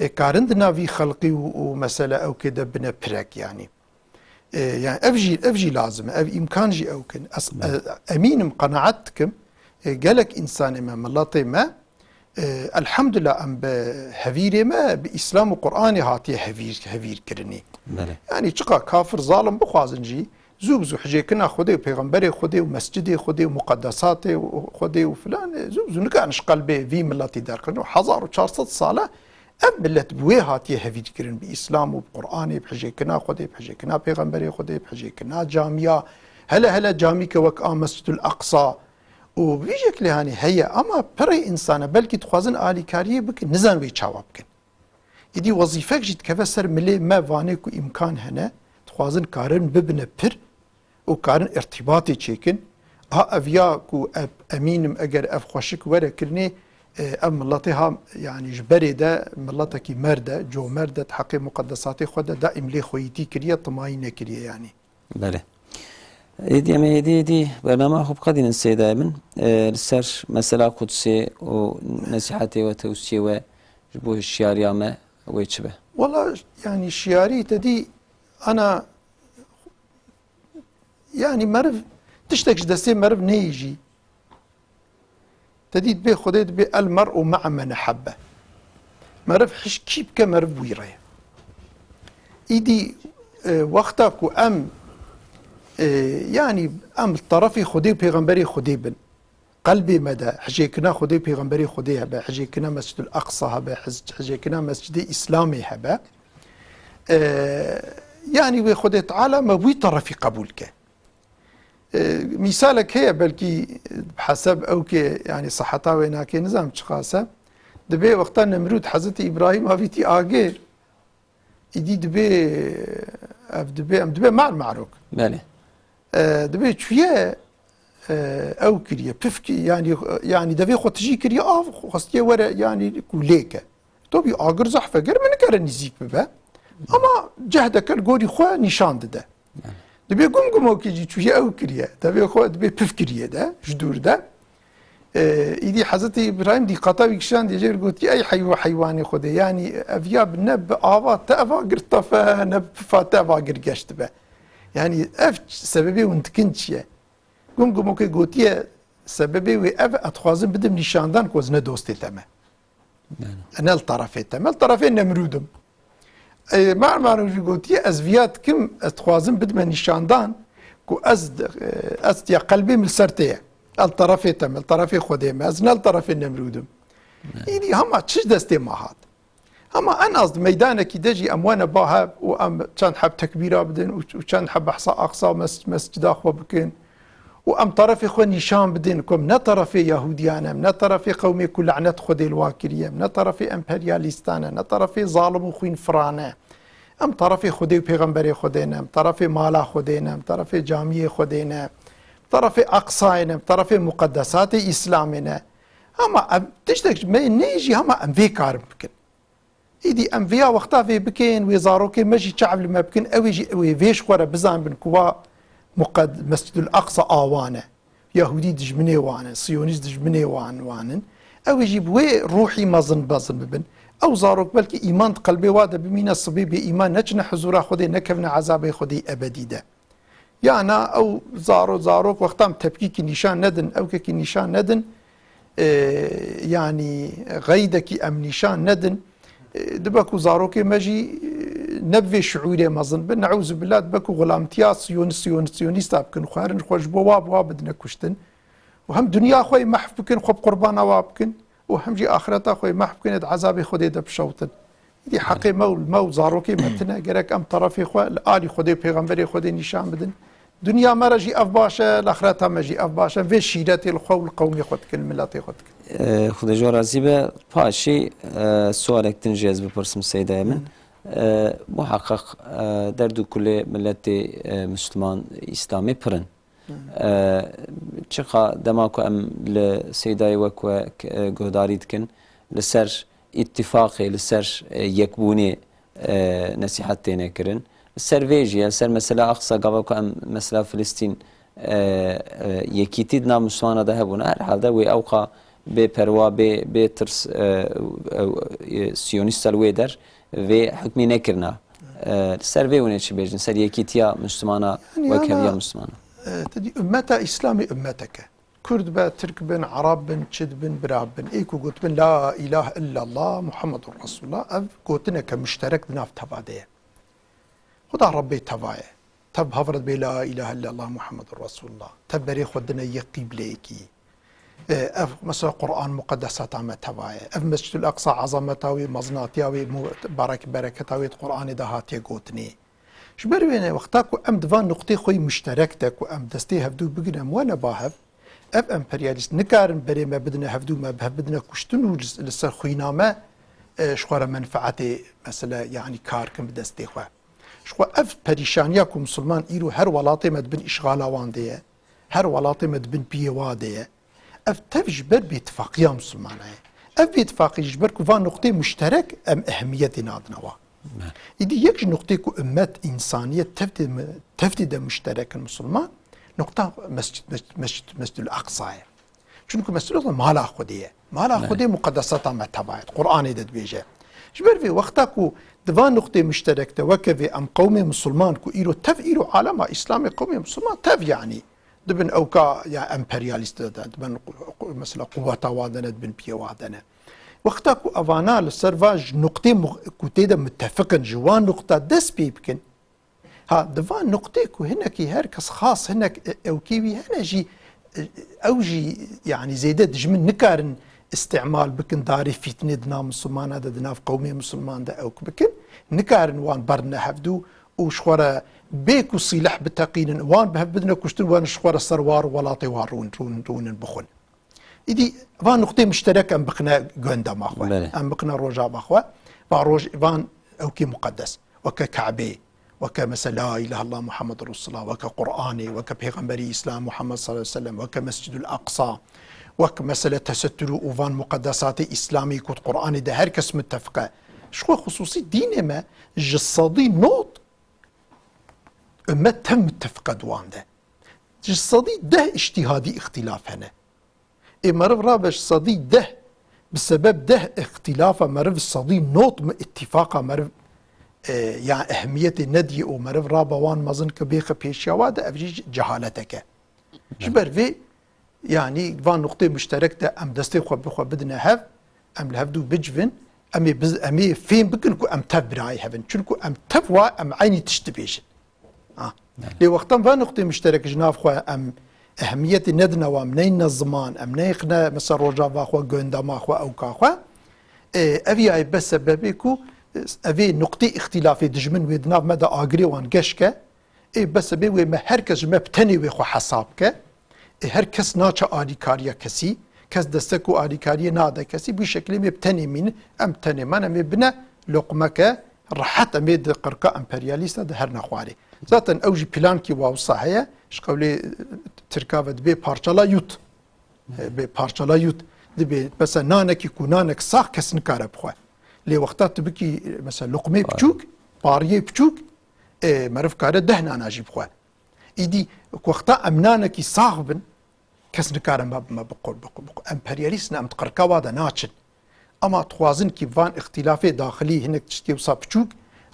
E, karin di navî xelqî û, û mesela ewkê de bine pirek yanî. E, yani ev jî, ev jî lazim e, ev îmkan jî ew kin. Ez, Belê. e, emînim, qenaet dikim, e, gelek însanê me, miletê me, e, elhamdulillah em bi hevîrê me, bi Îslam û Qur'anê hatiye hevîr, hevîr kirinî. Belê. Yani çiqa kafir, zalim bixwazin jî, zû bi zû hicêkirina Xwedê û Pêxemberê Xwedê û mescidê Xwedê û muqeddesatê û Xwedê û filan, e, zû bi zû nikarin ji qelbê vî miletî derxin û hezar û çar sed sal e, Ev milet bi wê hatiye hevîrkirin, bi Îslam û bi Qur'anê, bi hijêkirina Xwedê, bi hijêkirina Pêxemberê Xwedê, bi hijêkirina camiya. Hele hele camîke wek a Mescidul Aqsa û vî şeklê hanî heye, ama pirê însan e, belkî dixwazin alîkariyê bikin, nizan wê çawa bikin. Îdî wezîfek jî dikeve ser milê me, vanê ku îmkan hene, dixwazin karin bibine pir, û karin irtîbatê çêkin. Ha ev ya ku ev, emînim eger ev xweşik were kirinê, e, ev miletê ha, yanî ji berê de miletekî merd e, comerd e, di heqê muqedesatê xwe de daîm lê xweyîtî kiriye, timayî nekiriye yanî. Belê. Êdî em ê êdî êdî bernama xwe biqedînin sêdayê min. E, li ser mesela Qudsê û nesîhetê we, tewsiyê we ji bo hişyariya me wê çi be? Wala, yanî şiyarî te dî ana, yanî meriv tiştek ji destê meriv neyê jî. Te dî dibê Xwedê dibê el mer'u ma'a men ehabbe. Meriv hişk kî bike meriv wî re ye. Îdî, e, wexta ku em, e, yanî em li terefê Xwedê û Pêxemberê Xwedê bin, qelbê me de hicêkirina Xwedê û Pêxemberê Xwedê hebe, hicêkirina Mescidul Aqsa hebe, hic-, hicêkirina Mescidê Îslamê hebe, e, yanî wê Xwedê Teala me wî terefî qebûl ke. E, mîsalek heye, belkî bi heseb ew ke, yanî siheta wê nake, nizam çiqas e. Dibê wexta Nemrûd Hezretî Îbrahîm avîtî agir, îdî dibê, ev dibê, em dibê mar marok. Belê. E, dibê çûye, e, ew kiriye, pif ki-, yanî, yanî devê xwe tijî kiriye, av xwestiye were, yanî ku lêke. Tobî agir zehf e, ger min nikare nîzîk bibe. Ama cehd dike, li gorî xwe nîşan dide. Dibê gum gumokê jî çûye ew kiriye. Devê xwe dibê pif kiriye de, ji dûr de. Ee, îdî Hezretî Îbrahîm dîqata wî kişandiye jê gotiye, "Ey heywa heywanê Xwedê, yanî ev ya bi ne bi ava te eva gir tefe, ne bi pifa te eva gir geş dibe." Yanî ev sebebê hûn dikin çi ye? Gum gumokê gotiye, "Sebebê wê ev e, ez dixwazim bidim nîşandan ku ez ne dostê te me." Yani. Ne li tarafê te me, li tarafê Nemrûd im. Ê, Mar Marû jî gotiye, "Ez viya dikim, ez dixwazim bidime nîşandan ku ez, e, ez ya qelbê min li ser te ye. Ez li tarafê te me, li tarafê Xwedê me, ez ne li tarafê Nemrûd im." Yani. Îdî hema çi ji destê me hat? Hema en az di meydanekî de jî em wene ba hev û em çend heb tekbîra bidin û, û çend heb behsa Aqsa mes-, mescida xwe bikin. û em terefê xwe nîşan bidin ku em ne terefê Yahûdiyan e, em ne terefê qewmê ku lanet Xwedê li wan kiriye, em ne terefê emperyalîstan e, ne terefê zalim û xwînfiran e. Em terefê Xwedê û Pêxemberê Xwedê ne, em terefê mala Xwedê ne, em terefê camiyê Xwedê ne, em terefê Aqsayê ne, em terefê muqedesatê Îslamê ne. Hema em tiştek ji me neyê jî hema em vê karin bikin. Îdî em viya wexta vê bikin, wê zarokê me jî çav li me bikin, ew ê jî wê vê ji xwe re bizanbin ku wa muqed-, Mescidul Aqsa a wan e. Yahûdî dijminê wan e, Siyonîst dijminê wan, wan in. Ew ê jî bi wê ruhî mezin bezin bibin. Ew zarok belkî îman di qelbê wa de bimîne, sibê bê îman neçine hizûra Xwedê, nekevine ezabê Xwedê ebedî de. Ya na ew zaro-, zarok wexta em tepkîkî nîşan nedin, ewkekî nîşan nedin, e, yanî xeydekî em nîşan nedin, e, dibe ku zarokê me jî, e, ne bi vê şiûrê mezin bin, neûzubillah, dibe ku xulamtiya siyonîst, siyonîst, siyonîsta bikin, xwe herin xwe ji bo wa, bi wa bidine kuştin. Û hem dinya xwe yê mehf bikin, xwe bi qurbana wa bikin û hem jî axireta xwe yê mehf bikin, ê di ezabê Xwedê de bişewtin. Îdî heqê me û, me û zarokê me tune, gerek em terefê xwe li alî Xwedê û Pêxemberê Xwedê nîşan bidin. Dinya me re jî ev baş e, li axireta me jî ev baş e. Vê şîretê li xwe û li qewmê xwe dikin, li miletê xwe dikin. Ee, Xwedê ji we razî be. Paşî, e, sualek din jî ez bipirsim seydayê min. Hı. E, muheqeq, e, derd û kulê miletê, e, Misliman, Îslamê pir in. Hı. E, çiqa dema ku em li seydayê wek we, e, guhdarî dikin, li ser îttifaqê, li ser, e, yekbûnê, e, nesîhet têne kirin. Li ser vê jî, li ser mesela Aqsa, gava ku em mesela Filistîn, e, e, yekîtî di nav Mislimana de hebûna, herhalde wê ewqa bê perwa, bê, bê tirs, e, e, e, siyonîsta li wê der vê hukmî nekirina. E, li ser vê hûn ê çi bêjin? Ser yekîtiya Mislimana, yanî wekheviya ana, Mislimana. E, te dî ummeta Îslamê ummetek e. Kurd be, Tirk bin, Erab bin, çi dibin, bira bin. Ê ku gotibin, "La ilahe illallah, Muhammedun Resulullah", ev gotineke muşterek di nav teva de ye. Xuda Rebbê teva ye. Tev bi hev re dibê, "La ilahe illallah, Muhammedun Resulullah." Tev berê xwe dine yek qîbleyekî. E, ev, mesela, Qur'an muqedesata me teva ye. Ev Mescidul Aqsa, ezameta wê, mezinatiya wê, mu-, barek-, bereketa wê di Qur'anê de hatiye gotinê. Ji ber wê ne, wexta ku em di van nuqtê xwe yî muşterek de ku em destê hevdû bigrin, em wene ba hev, ev emperyalîst nikarin berê me bidine hevdû, me bi hev bidine kuştin û li, li ser xwîna me, e, ji xwe re menfeetê, mesele, yanî kar kin bi destê xwe. Ji xwe ev perîşaniya ku misilman îro her welatê me di bin îşxala wan de ye, her welatê me di bin piyê wa de ye, ev tev ji ber bêtifaqîya misilmana ye. Ev bêtifaqî ji ber ku van nuqtê muşterek em ehemiyetê nadine wa. Bele. Îdî yek ji nuqtê ku ummet, însaniyet tevdê mi-, tevdê de muşterek in misilman, Nuqta mescid, mescid, mescid, Mescidul Aqsa ye. Çunku Mescid Aqsa mala Xwedê ye. Mala Belê. Xwedê muqedesata me teva ye. Qur'anê de dibêje. Ji ber vê wexta ku di van nuqtê muşterek de weke vê em qewmê Musulman ku îro tev îro alema Îslamê qewmê Musulman tev yanî dibin ewka ya emperyalîst de, de, dibin qu-, qu-, mesela quweta wan de ne, dibin piyê wan de ne. Wexta ku evana li ser va ji nuqtê mu-, ku tê de mitefiqin, ji wan nuqta dest pê bikin, Ha, di van nuqtê ku hinekî her kes xas hinek, e, ewkê wî hene jî, e, ew jî, yanî zêde dijmin nikarin îstîmal bikin, darê fîtinê di nav misilmana de, di nav qewmê misilman de ewk bikin, nikarin wan berdine hevdû û ji xwe re bê ku sîleh biteqînin, wan bi hev bidine kuştin, wan ji xwe re ser war û welatê wan rûn, rûn, rûnin bixwin. Îdî van nuqtê muşterek em biqine gondema xwe. Belê. Em biqine rojava xwe. Van roj, van ewkê muqedes. Weke Kabê, weke mesela La ilahe illallah Muhammed Resulullah, weke Qur'anê, weke Pêxemberî Îslam Muhammed sallallahu aleyhi ve sellem, weke Mescidul Aqsa, wek mesele tesetturu û van muqedesatê Îslamî ku Qur'anê de her kes mitefiq e. Ji xwe xusûsî dînê me ji sedî nod ummet tev mitefiq e di wan de. Ji sedî deh îctîhadî îxtîlaf hene. Ê meriv rabe ji sedî deh, bi sebeb deh îxtîlafa meriv sedî nod mi îtîfaqa meriv, e, ya ehmiyetê nediyê û meriv rabe wan mezin ke bêxe pêşiya wa de ev jî cehaletek e. Ji ber vê, yanî van nuqtê muşterek de em destê xwe bi xwe bidine hev, em li hevdû bicivin, em ê biz-, em ê fêm bikin ku em tev birayê hev in. Çunku em tev wa em eynî tişt dibêjin. Ha. Belê. Lê wextan va nuqtê muşterek ji nav xwe em ehemiyetê nedine wan, em neyne ziman, em neyxine mesela rojava xwe, gondema xwe, ewka xwe. E, ev ya be sebebê ku, e, evê nuqtê îxtîlafê dijmin wê di nav me de agirê wan geş ke. Ê be sebê wê me her kes ji me bi tenê wê xwe hesab ke. Ê her kes naçe alîkariya kesî, kes destek û alîkariyê nade kesî, bu şekilê em ê bi tenê mînin, em bi tenê man, em ê bine loqmeke rehet, em ê di qirka emperyalîsta de herine xwarê. Zaten ew jî plankî wa wisa heye, ji qewlê, e, Tirka ve dibê parçala yut. E, bê parçala yut. Dibê, mesela nanekî ku nanek sax kes nikare bixwe. Lê wexta tu bikî, e, mesela loqmê Vay. Biçûk, pariyê biçûk, e, meriv kare deh nana jî bixwe. Îdî wexta em nanekî sax bin, kes nikare me, me biqul, biqul, biqul. Emperyalîst ne, em di qirka wa de naçin. Ema dixwazin kî van îxtîlafê daxilî hinek tiştê wisa biçûk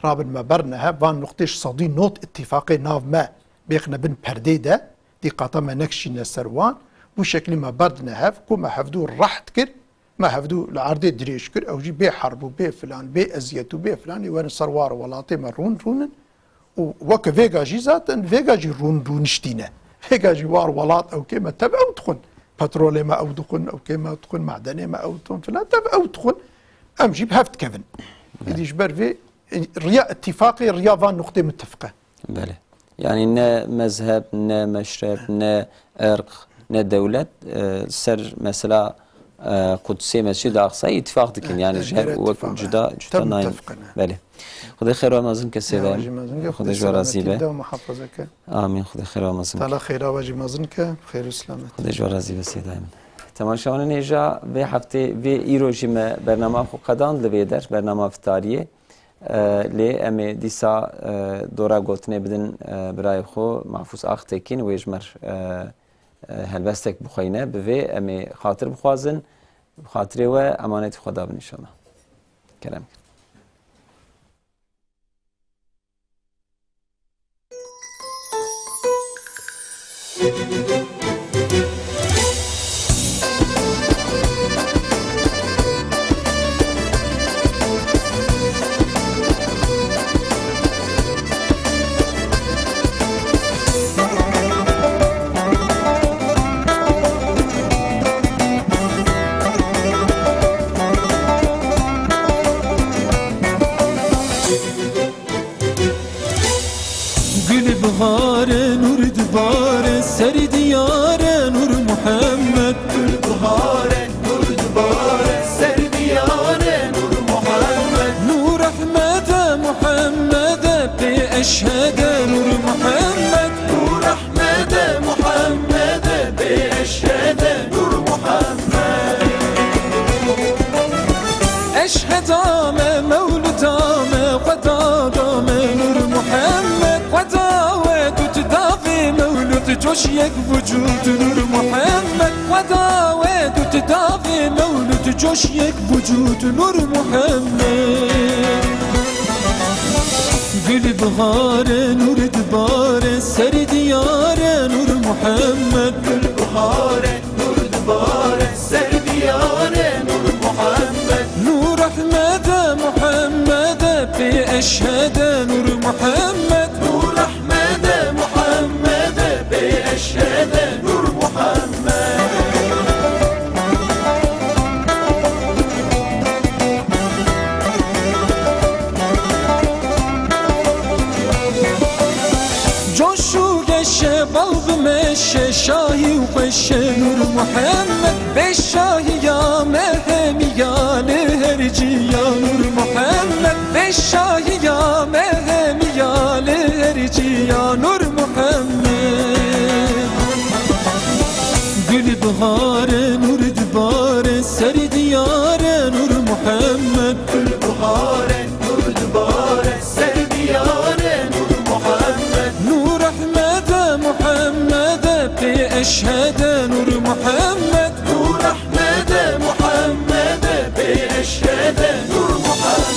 rabin me berne hev, van nuqtê ji sedî nod îtîfaqê nav me bêxine bin perdê de, dîqata me nekişîne ser wan, bu şeklî me berdine hev, ku me hevdû reht kir, me hevdû li erdê dirêj kir, ew jî bê herb û bê filan, bê eziyet û bê filan, ê werin ser war welatê me rûn rûnin. Û weke vêga jî zaten, vêga jî rûn, rûniştîne. Vêga jî war welat ewkê me tev ew dixwin. Petrolê me ew dixwin, ewkê me dixwin, madenê me ew dixwin filan, tev ew dixwin. Em jî bi hev dikevin. Belê. Îdî ji ber vê, e, riya îtîfaqê, riya van nuqtê mitefiq e. Belê. Yanî ne mezheb, ne meşrep, ne irq, ne dewlet, e, ser mesela, e, Qudsê, Mescid-i Aqsayê îtîfaq dikin. Yanî ji her wek cuda, cuda nayên. Belê. Xwedê xêr we mezin ke sêdayim. Xwedê ji we razî be. Amîn. Xwedê xêr we mezin ke. Tala xêra we jî mezin ke, xêr û selamet. Xwedê ji we razî be sêdayim. Temaşevanên hêja, vê heftê, vê îro jî me bernama xwe qedand li vê der, bernama fitariyê. E, lê em ê dîsa, e, dora gotinê bidin, e, birayê xwe Mahfûz Axtekîn, wê ji me re, e, e, helbestek bixweyne. Bi vê em ê xatir bixwazin, bi xatirê we emanetî xwe dabin înşallah. Kerem. Gulê bihar e, nûr dibare, serî diya Coş yek vücud Nur Muhammed, Xweda wê tu ti davê mewlûd. Coş yek vücud Nur Muhammed. Gul bihare, nur dibare, ser diyare Nur Muhammed. Gul bihare, nur dibare, ser diyare Nur Muhammed. Nur Ahmede Muhammede pê eşhede Nur Muhammed. Nur Ahmede Muhammede pê eşhede Nur Muhammed. Coş û geşe bal bi meşe, şahî û xweşe Nur Muhammed. Bê şahiya me hemiya li her ciya Nur Muhammed. Bê şahiya me hemiya li her ciya Nur Muhammed. Gul bihare, nur dibare, ser diyare Nur Muhammed. Gul bihare, nur dibare, ser diyare Nur Muhammed. Nur Ahmede Muhammede pê eşhede Nur Muhammed. Nur Ahmede Muhammede pê eşhede Nur Muhammed.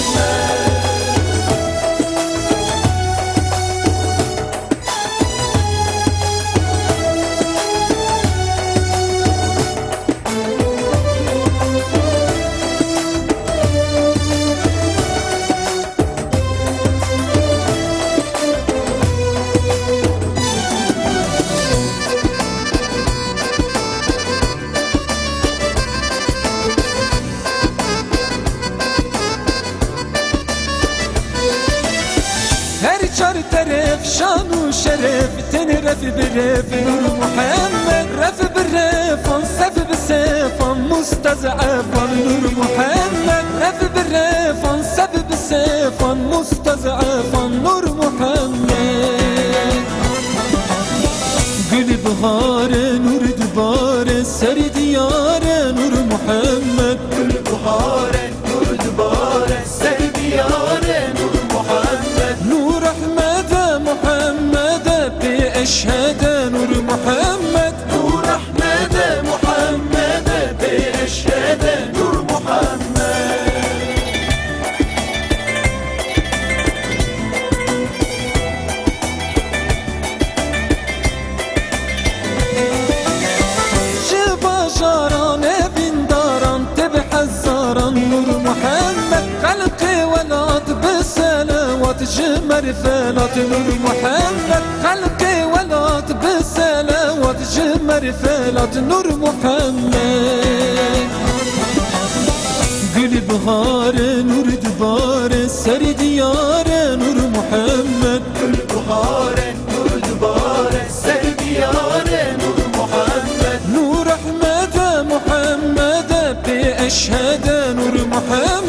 Her çar teref şan û şeref, tên ref bi ref Nur Muhammed. Ref bi refan, sef bi sefan, mustez'efan Nur Muhammed. Ref bi refan, sef bi sefan, mustez'efan Nur Muhammed. Gul bihare, nur dibare, ser diyare Nur Muhammed. Gul bihare, nur dibare, ser diyare Nur Muhammed. Nur Ahmede Muhammede pê eşhede Nur Muhammed. Nur Ahmede Muhammede pê eşhede Nur Muhammed. Ji bajaran evîndaran tê bi hezaran Nur Muhammed. Xelqê welat bi selewat ji merfelat Nur Muhammed. Xelqê welat bi selewat ji merfelat Nur Muhammed. Gul bihare, nur dibare, ser diyare Nur Muhammed. Gul bihare, nur dibare, ser diyare Nur Muhammed. Nur Ahmede Muhammede pê eşhede Nur Muhammed.